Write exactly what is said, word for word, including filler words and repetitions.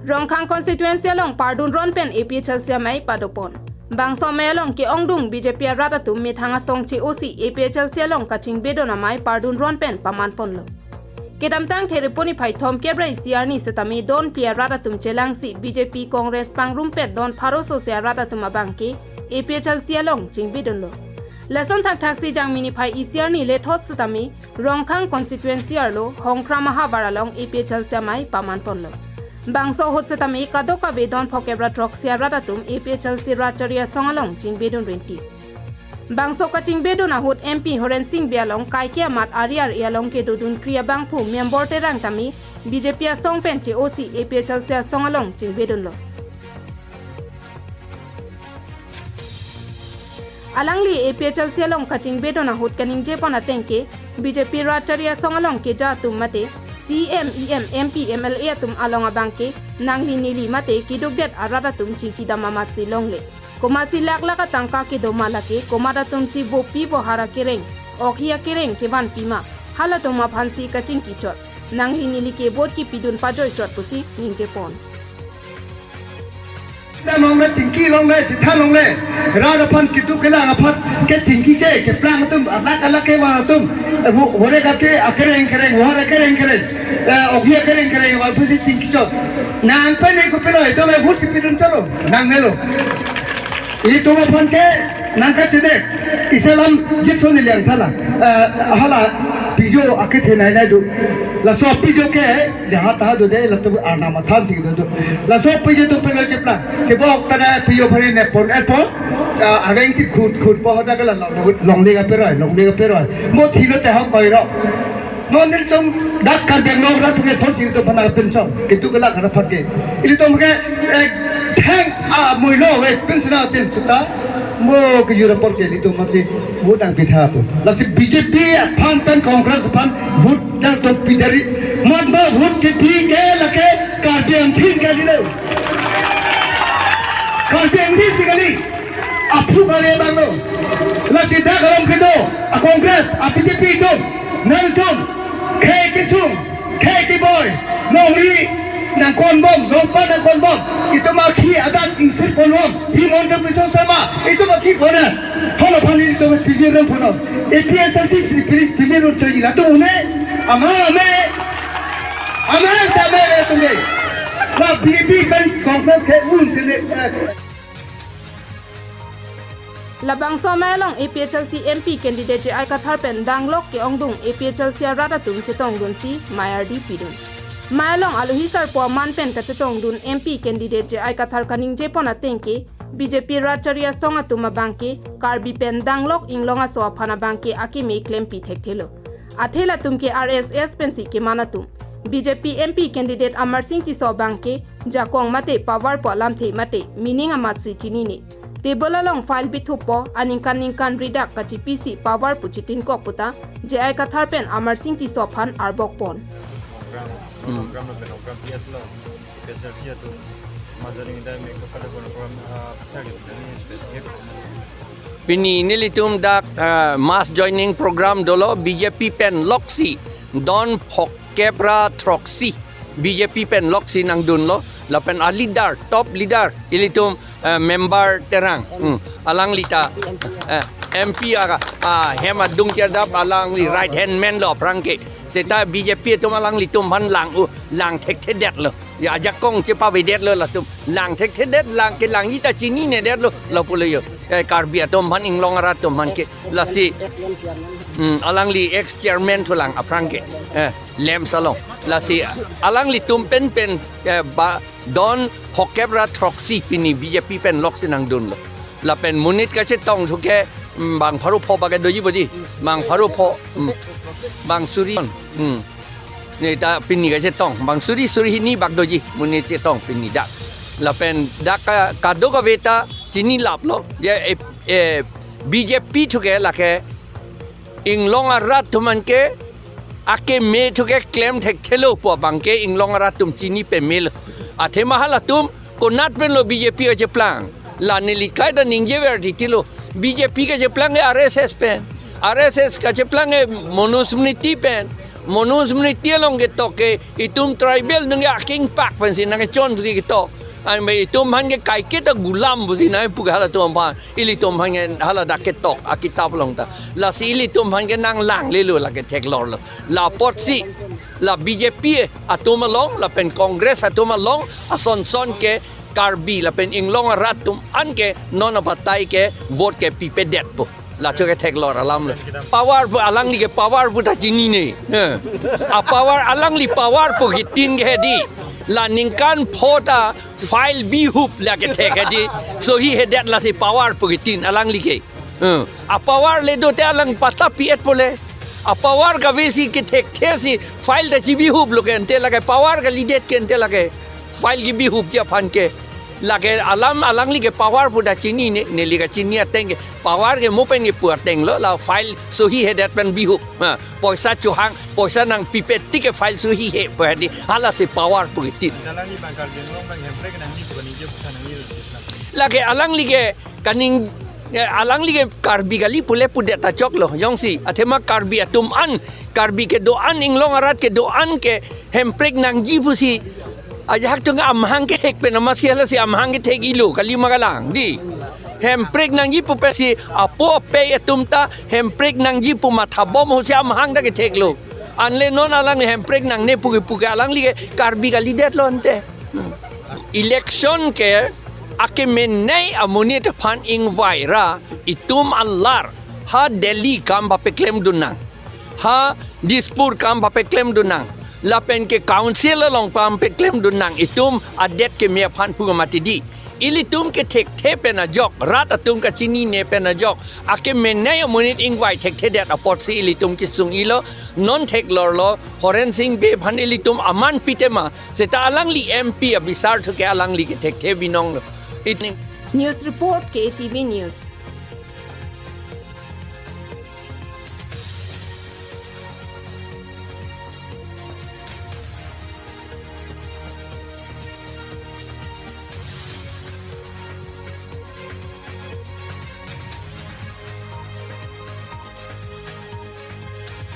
Rongkhang constituency along pardun ron pen A P H L C amei padopon. Bangso amei along ke-ongdung B J P arat atum methang asong che-osi A P H L C along kachingbedun amei pardun ron pen pamanponlo. Kedamtang Therepo niphai thomkep ra isi arni setame don pi arat atum chelangsi B J P Congress pangrumpet don pharo sose arat atum abang ke A P H L C along chingbedunlo. Lason thakthaksi Jangmi niphai isi arni lethot setame Rongkhang constituency arlo Hongkra Mahabar along A P H L C amei pamanponlo. Bangso ahut setame kadokave don phokep ra throksi arat atum A P H L C rat chari asong along chingbedun rinti. Bangso kachingbedun ahut M P Horen Sing Bey along kaike amat ari ar-e along kedodunkri abangphu Membor Terang tame B J P asong pen che-osi A P H L C asong along chingbedunlo. Alangli A P H L C along kachingbedun ahut kaningjepon ateng ke B J P rat chari asong along keja atum mate C E M, E M, M P, M L A atum along abang ke nangli neli mate kedukdet arat atum chingkidam amatsi longle. Komatsi lakh lakh atangka kedo ma lake, komat atumsi bopi bohar akereng, okhi akereng kevanpi ma, halatum aphansi kachingki chot. Nangli neli ke vote kepidun pajoi chot pusi ningjepon. Tha longle, tingki longle, titha longle. Rat aphan keduk kelang aphan ke tingki ke, keplang atum, alak alak kevang atum. Eh, wo-, wore kake akereng kereng, wore kereng kereng. Eh, okhi akereng kereng, wal pusi tingki chot. Nang pen eko pelo, ito me vote kepidun chotlo, nang melo. Ilitum aphan ke nangkachedek, isi alam jitso neliang thala. Eh, hala pijo akethe nai nai do. Laso pijo ke jaha taha dode, latum arnam athansi kedo do. Laso pijo atum pelo cheplang. Kebok tada pijo phari nepon epon. Ah, aveng ti khut khut po hoda kala long, longle kaperoi, longle kaperoi. Mo thilo te hok koiro. Non nelitum dak Karbi Anglong rat atum ke thon sing to pana pinchong. Keduk kelak rat aphan ke. Ilitum ke, eh, thang, ah, muilo we pinsina tin seta. Mo kejut apor ke ilitum masi vote nangpitha to. Lasi B J P aphan pen Congress aphan vote nangtum pidari. Mon ba vote kethi ke lake Karbi Anglong ke dilo. Karbi Anglong si kali. Aphu kali abanglo. Lasi dak along kedo a Congress, a B J P atum, nangtum khei kesung, khei keboi, longri nangkonbom, longpa nangkonbom. Itum akhi adak ingsir ponbom. Himanta Biswa Sarma, itum akhi kona. Hala aphan itum pijir nangponbom. A P H L C pijir, pijir nangchoi latum une. Ama ame. Ama ame ame ame ame. La B J P pen Congress ke un sini, eh. Labangso amei along A P H L C M P candidate J I Kathar pen danglok ke-ongdung A P H L C arat atum chetongdunsi mei ardi pidun. Mei along alohi sarpo aman pen kachetongdun M P candidate J I Kathar kaningjepon ateng ke B J P rat chari asong atum abang ke Karbi pen danglok inglong aso aphan abang ke akeme klempi thekthelo. Athe latum ke R S S pensi keman atum. B J P M P candidate Amarsing Tisso abang ke jakong mate power pu alamthe mate meaning amatsi chinine. Table along file bithuppo, aningkan ningkan ridak kachipisi power pu chitinkok puta J I Kathar pen Amarsing Tisso aphan arbokpon. Hmm. Pini nelitum dak, ah, mass joining program dolo B J P pen loksi, don phokep ra throksi B J P pen loksi nangdunlo, lapen a leader, top leader, ilitum, ah, Member Terang, hmm, alangli ta, eh, M P aga, ah, hem adung tiardap alangli right hand man lo aphrang ke. Seta B J P atum alanglitum aphan lang u, lang thekthedetlo. Ya, ajakong chepavedetlo latum. Lang thekthedet, lang kelangji ta chininedetlo, lapulo yo. Eh, Karbi atum aphan, inglong arat atum aphan ke. Lasi, hmm, alangli ex chairman thulang aphrang ke. Eh, LAMPS along. Lasi, alanglitum pen pen, eh, ba, don phokep ra throksi pini B J P pen loksi nangdunlo. Lapen monit kachetong thu ke, mm, bang pharo pho bak doji bodi. Bang pharo pho, mm, bang suri. Hmm. Ne ta pini kachetong. Bang suri suri hini bak doji. Monit chetong pini dak. Lapen dak ka, kadokave ta chinilaplo. Ya, eh, eh, B J P thu ke lake inglong arat atum aphan ke akeme thu ke klem thekthelo pu abang ke inglong arat atum chini pemelo. Athema halatum konat penlo B J P kacheplang. La neli kaita ningjever titilo. B J P kacheplang ke R S S pen. R S S kacheplang ke Manusmriti pen. Manusmriti along ketok ke itum tribal nung ke akengpak pensi nangkechon pusi ketok. Ai me itum aphan ke kaiketa gulam pusi nangpu ke halatum aphan. Ilitum aphan ke haladak ketok akitap along ta. Lasi ilitum aphan ke nanglanglelo lake theklorlo. La apotsi la B J P atum along, lapen Congress atum along, asonson ke Karbi lapen inglong arat atum an ke non abatai ke vote ke pipedetpo. Lacho ke theklor alamlo. Power pu alangli ke power pu ta chinine. Eh. A power alangli power pu kitin ke hedi. La ningkan pho ta file bihup lake thek hedi. Sohi hedet lasi power pu kitin alangli ke. Eh. A power le do te alang patta pi-etpo le. A power kavesi kethekthe si file ta chibihuplo ke ante lake power kalidet ke ante lake file kibihup ke aphan ke. Lake alam alangli ke power pu ta chinine, neli kachini ateng ke power ke mo pen kepu atenglo, la file sohi hedet pen bihup. Ha, poisa chohang, poisa nangpipet tik ke file sohi he pu hedi, halasi power pu kitin. Alangli bang Karbi Anglong bang hemprek nangji pu kaningje pu kaningje. Lake alangli ke kaning, eh, alangli ke Karbi kali pule pudet ta choklo. Jongsi athema Karbi atum an, Karbi kedo-an, inglong arat kedo-an ke hemprek nangji pusi ajahak tung amahang kehek pen amatsi halasi amahang kethek-ilo kali ma kalang di. Hemprek nangji pu pensi apo apei atum ta hemprek nangji pu mathabom hosi amahang ta ketheklo. Anle non alang hemprek nangne pu ke pu ke alangli ke Karbi kalidetlo ante. Hmm. Election ke akemenei amonit aphan ingvai ra itum alar ha Delhi kam papeklem dunnang. Ha Dispur kam papeklemdun nang. Lapen ke council along kam peklemdun nang. Itum adet keme aphan pu mati di. Ilitum kethekthe pen ajok, rat atum kachinine pen ajok, akemenei amonit ingvai thekthedet apotsi ilitum kesung-ilo, non theklorlo, Horen Sing Bey aphan ilitum aman pitema, seta alangli M P abisar thu ke alangli kethekthe binonglo. Itning. News report, K A T V News.